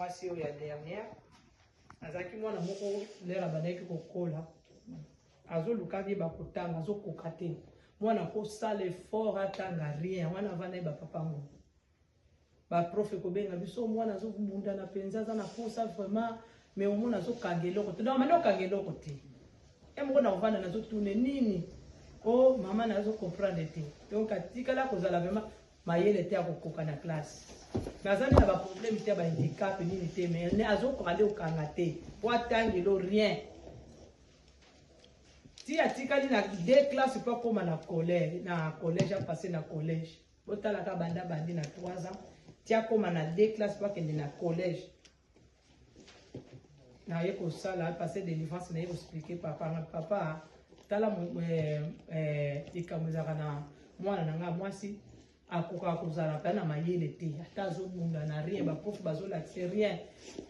mwasi oyo ya dernière azalaki mwana moko lere abandaki kokola, azoluka yeba kotanga, azokoka te. Mwana akosala effort atanga, rien. Wana avanda ye bapapa ngo, baprof kobenga biso, mwana azobundana mpenza, aza na posa vraiment, mais omona azokanga eloko te. Donc amandi okanga eloko te, ye moko na kovanda, nazotune nini o mama, nazocomprendre te. Donc atikala kozala vraiment mayele te, akokoka na classe, mais aza nde na baproblème te ya bahandicap nini te, mais azokoka nde kokanga te po atangelo, rien. Ti atikali na deux classes mpo akóma na collège, na collège apasse na collège. Botalaka, banda bandi na 3 ans ti akóma na deux classes mpo akende na collège. Naye kosala passe délivrance, naye koexpliquer papa nga: "Papa, tala, likambo ezalaka na mwana na nga mwasi, akokaka kozala mpe na mayele te, ata azobunda na rien, baprof bazolakisa rien.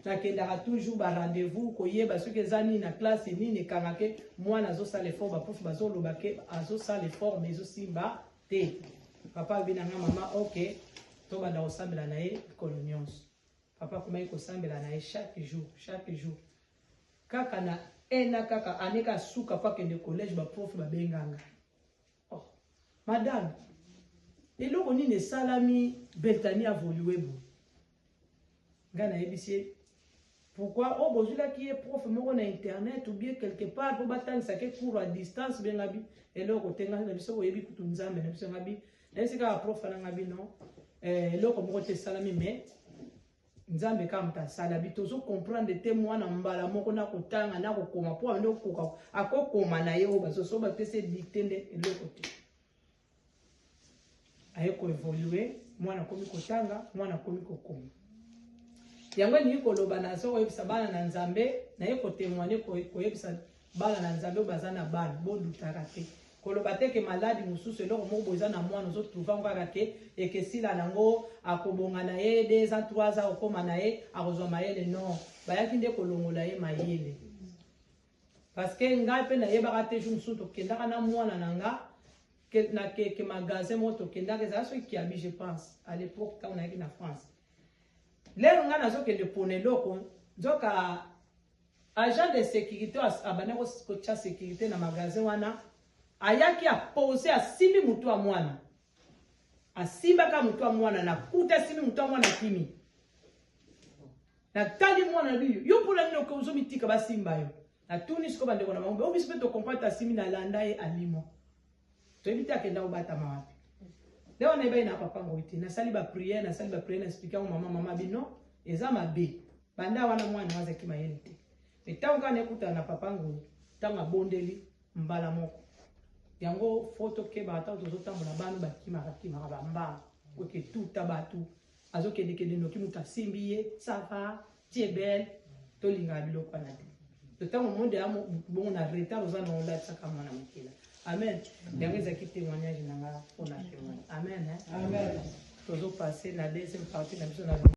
Nakendaka toujours barendez-vous koyeba soki eza nini na classe, nini ekangake mwana. Azosala effort, baprof bazoloba ke azosala effort, mais ezosimba te." Papa alobi na nga: "Mama, ok, tobanda kosambela na ye mikolo nyonso." Papa akomaki kosambela na ye chaque jour, chaque jour, kaka na ena kaka ane ka suka po akende collège. Baprof babenganga: "Oh, madame, eloko nini esalami? Beltani aévolué boye." Ngai nayebisi ye pourquoi oyo bozwilaki ye prof moko na internet ou bien quelque part mpo batangisaki cours à distance. Benga bi eloko te. Ngai na biso boyebi kutu Nzambe na biso. Nga bi nayebisi kaka prof wana, nga bino eloko moko te esalami, mais Nzambe kaka moto asala bi. Tozocomprendre te, mwana mbala moko na kotanga na kokoma, mpo ande okoka akokoma na ye oyo bazoso bapesa dictée nde eloko te. Aye koévoluer, mwana akomi kotanga, mwana akomi kokoma. Yango elingi koloba, nazo koyebisa bana na Nzambe, naye kotémoigner, koyebisa bana na Nzambe oyo baza na bana, bodutaka te, koloba te ke maladi mosusu, eloko moko boye eza na mwana, ozotrouver ngo kaka ke ekesila nango, akobonga na ye 2 ans, 3 ans, akokóma na ye, akozwa mayele. Non, bayaki nde kolongola ye mayele, parce que ngai mpe nayebaka te. Jour mosusu tokendaka na mwana na nga na ke magasin moko tokendaka, ezala soki Kiabi, je pense, à l'époque ntango nayaki na France. Lero ngai nazokende pona eloko, nzoka agent de sécurité abandi kotia sécurité na magasin wana, ayaki apose, asimbi motu ya mwana, asimbaka motu ya mwana, nakuta asimbi motu ya mwana, kimi. Natali mwana na biyo: "Yo, mpona nini ozomitika basimba yo?" Natuni siko bandeko na bango, oyo biso mpe tocomprendre, asimbi, nalanda ye, alimwa, toyebi te akenda kobatama wapi. Nde wana ebai na papa ngoi te. Nasali baprière, nasali baprière, na expliquer yango mama. Mama bino eza mabe. Banda wana mwana azalaki mayele te, me ntango kaka nekutana na papa Ngoi, ntango abondeli mbala moko. Yango fo tokebaka ntango tozotambola. Bana bakimaka kimaka bambala, oke tuta bato, azokendekende noki moto asimbi ye: "Ça va, tu es belle." Tolingaka biloko wana te. Ntango monde ya bongo na retard, oza na olatisaka mwana mokila. Amen. Yango ezalaki témoignage na nga mpona témoigne. Amen. Amen. Tozopasser na deuxième partie na biso na